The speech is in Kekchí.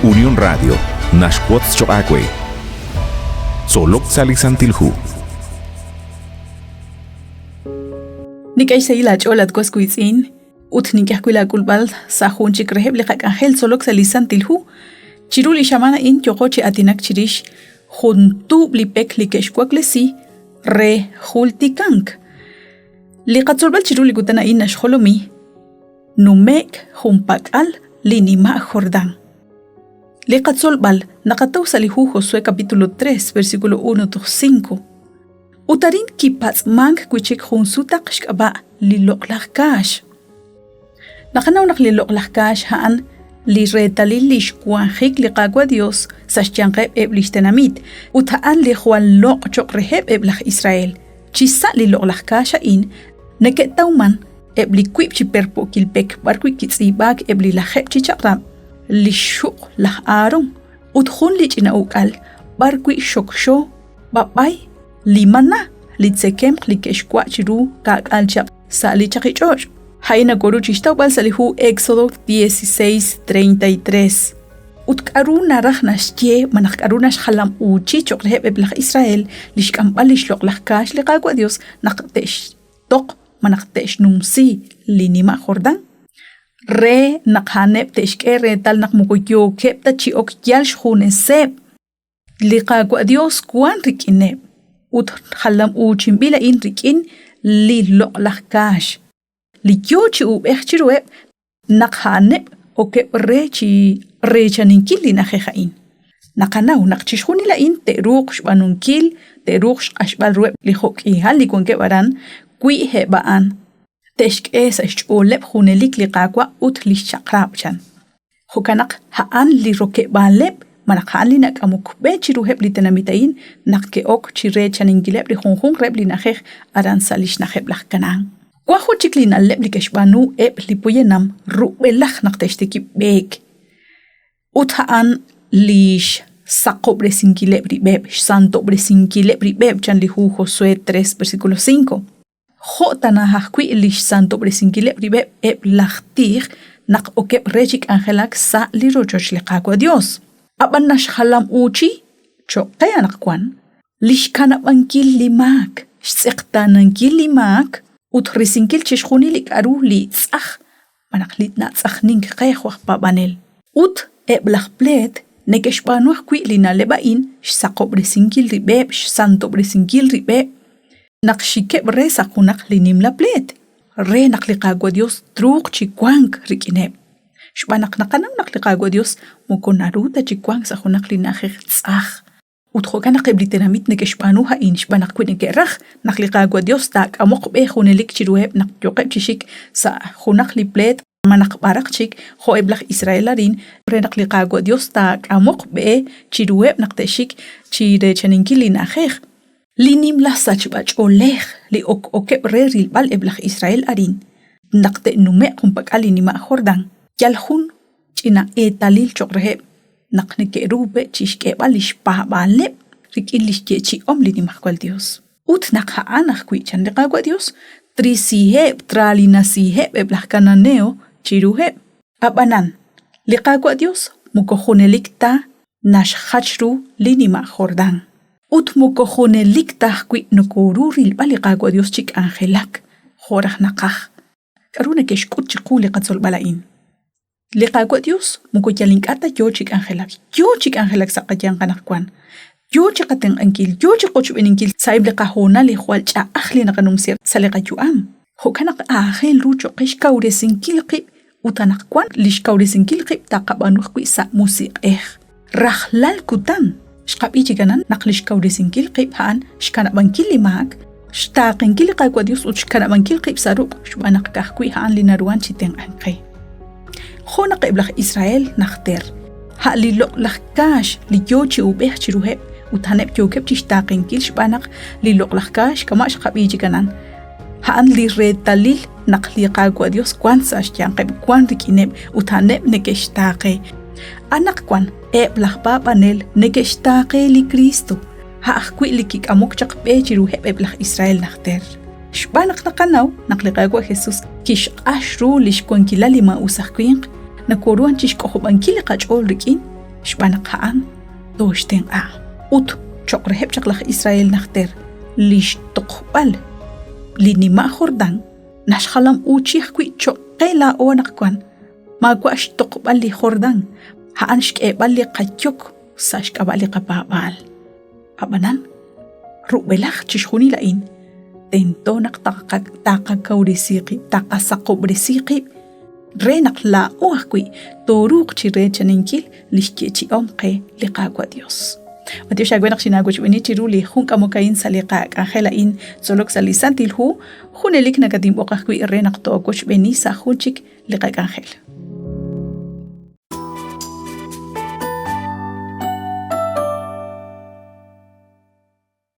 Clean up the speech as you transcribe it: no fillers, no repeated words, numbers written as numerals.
Unión Radio naxwotz choq' aawe. Tzolok sa' li Santil Hu. Nik'e xsahil aach'ool at was wiitz'in ut nink'e ajwi' laak'ulb'al sa' jun chik reheb' li qak'anjel tzolok sa' li Santil Hu. Chiru li xamaan a'in yooqo chi aatinak chirix jun tuub' li pek li ke'xwaklesi re jultikank. Li qatzolb'al chiru li kutan a'in naxjolomi nume'k junpak'al li nima' Jordán. Li qatzolb'al naqataw sa' li hu Josué capítulo 3, versículo 1 toj 5. Ut arin kipatz'mank wi' chik jun sutaq xk'ab'a' li Loq'laj Kaax. Naqanaw naq li Loq'laj Kaax a'an li reetalil li xwanjik li Qaawa' Dios sa' xyanqeb' eb' li xtenamit, ut a'an li jwal loq' cho'q reheb' eb' laj Israel. Chisa' li Loq'laj Kaax a'in neke'tawman eb' li wiib' chi perpo'kil pek b'arwi' kitz'iib'aak eb' li lajeeb' chi chaq'rab', li xxuq' laj Aharón ut jun li ch'ina uk'al b'arwi' xokxo b'ab'ay li maná, li tzekemq li ke'xwa' chiru ka'k'aal chihab' sa' li chaqich'och'. A'in nakoru chixtawb'al sa' li hu Éxodo 16:33. Ut k'aru naraj naxye malaj k'aru naxjalam'uuchi cho'q reheb' eb' laj Israel li xk'amb'al li xloq'laj kaax li Qaawa' Yos naq te'xtoq malaj te'xnumsi li nima' Jordán? Re naq a'aneb' te'xk'e reetal naq moko yookeb' ta chi ok yal xjuneseb'. Li Qaawa' Dios wank rik'ineb', ut jalam-uuchinb'il a'in rik'in li loq'laj kaax, li yoo chi uub'ej chiruheb' naq a'aneb' okeb' re chi reechaninkil li na'ajej a'in. Naqanaw naq chixjunil a'in te'ruuq xb'aanunkil, te'ruuq xq'axb'al ruheb' li jo'k'ihal li wankeb' aran wi eb' a'an te'xk'e sa' xch'ooleb' junelik li Qaawa' ut li xchaq'rab', chan. Jo'kan naq a'an li rokeb'aaleb' malaj a'an li nak'amok b'e chiruheb' li tenamit a'in naq ke'ok chi reechaninkileb' li junjunq reheb' li na'ajej aran sa' li xna'ajeb' laj Canaán. Wank jun chik li na'leb' li ke'xb'aanu eb' li poyanam rub'elaj naq te'xtikib' b'eek, ut a'an li xsaqob'resinkileb' rib'eb', xsantob'resinkileb' rib'eb', chan li hu Josué 3, versículo 5. Jo' tana ajwi' li xsantob'resinkileb' rib'eb' eb' laj tij naq okeb' re chi k'anjelak sa' li rochoch li Qaawa' Yos. Ab'an naxjalam'uuchi cho'q qe anaqwan li xkanab'ankil li maak, xtz'eqtaanankil li maak ut risinkil chixjunil li k'aru li tz'aj malaj li natz'ajnink qe jo' aj paab'anel. Ut eb' laj pleet neke'xb'aanu ajwi' li na'leb' a'in xsaqob'resinkil rib'eb', xsantob'resinkil rib'eb' naq xikeb' re sa' junaq li nimla pleet, re naq li Qaawa' Dios truuq chi wank rik'ineb'. Xb'aan naq naqanaw naq li Qaawa' Dios moko naru ta chi wank sa' junaq li na'ajej tz'aj. Ut jo'kan naq eb' li tenamit neke'xb'aanu a'in xb'aan naq wi neke'raj naq li Qaawa' Dios taak'amoq b'e junelik chiruheb' naq yooqeb' chi xik sa' junaq li pleet malaj b'araq chik jo' eb' laj Israel arin, re naq li Qaawa' Dios taak'amoq b'e chiruheb' naq te'xik chi reechaninkil li na'ajej. Li nimla sachb'a-ch'oolej li ok okeb' re rilb'al eb' laj Israel arin naq te'nume'q junpak'al li nima' Jordán, yal jun ch'ina eetalil cho'q reheb' naq neke'ru pe' chi xk'eeb'al li xpaab'aaleb' rik'in li xyeechi'om li Nimajwal Yos. Ut naq a'an ajwi' chan li Qaawa' Yos, trisiheb' traalinasiheb' eb' laj Kananeo chiruheb'. Ab'anan, li Qaawa' Yos moko junelik ta naxjach ru li nima' Jordán. Ut moko junelik ta ajwi' nokooru rilb'al li Qaawa' Yos chi k'anjelak jo' raj naqaj. K'aru neke'xk'ut chiqu li qatzolb'al a'in? Li Qaawa' Dios moko yal ink'a' ta yoo chi k'anjelak, yoo chi k'anjelak sa' qayanq anaqwan. Yoo chi qatenq'ankil, yoo chi qochb'eeninkil sa'eb' li qahoonal li jwal ch'a'aj li naqanumsi sa' li qayu'am. Jo'kan naq aajel ru cho'q qe xkawresinkil qib' ut anaqwan li xkawresinkil qib' taqab'aanu ajwi' sa' musiq'ej. Rajlal kutan xqab'i chi kanan naq li xkawresinkil qib' a'an xkanab'ankil li maak, xtaaqenkil li Qaawa' Dios ut xkanab'ankil qib' sa' ruq' xb'aan naq ka'ajwi' a'an li naruhan chi tenq'ank qe. Jo' naq eb' laj Israel najter, a' li loq'laj kaax li yoo chi uub'ej chiruheb' ut a'aneb' yookeb' chixtaaqenkil xb'aan naq li loq'laj kaax kama' xqab'i chi kanan, a'an li reetalil naq li Qaawa' Dios wank sa' xyanqeb', wank rik'ineb' ut a'aneb' neke'xtaaqe. Anaqwan eb' laj paab'anel neke'xtaaqe li Kristo, a' ajwi' li kik'amok chaq b'e chiruheb' eb' laj Israel najter. Xb'aan naq naqanaw naq li Qaawa' Jesus kixq'ax ru li xwankilal li maa'us aj winq, nokoruhan chixk'ojob'ankil li qach'ool rik'in xb'aan naq a'an tooxtenq'a. Ut choq' reheb' chaq laj Israel najter, li xtoqb'al li nima' Jordán naxjalam'uuchi ajwi' choq' qe laa'o anaqwan, maawa' xtoqb'al li Jordán, a'an xk'eeb'al li qayok sa' xk'ab'a' li qapaab'aal. Ab'anan, rub'elaj chixjunil a'in, tento naq taqakawresi qib', taqasaqob'resi qib' re naq laa'o ajwi' tooruuq chi reechaninkil li xyeechi'om qe li Qaawa' Dios. Matiox aawe naq xinaawochb'eeni chiru li jun k'amok a'in sa' li qak'anjel a'in tzolok sa' li Santil Hu, junelik nakatinb'oq ajwi' re naq toowochb'eeni sa' jun chik li qak'anjel.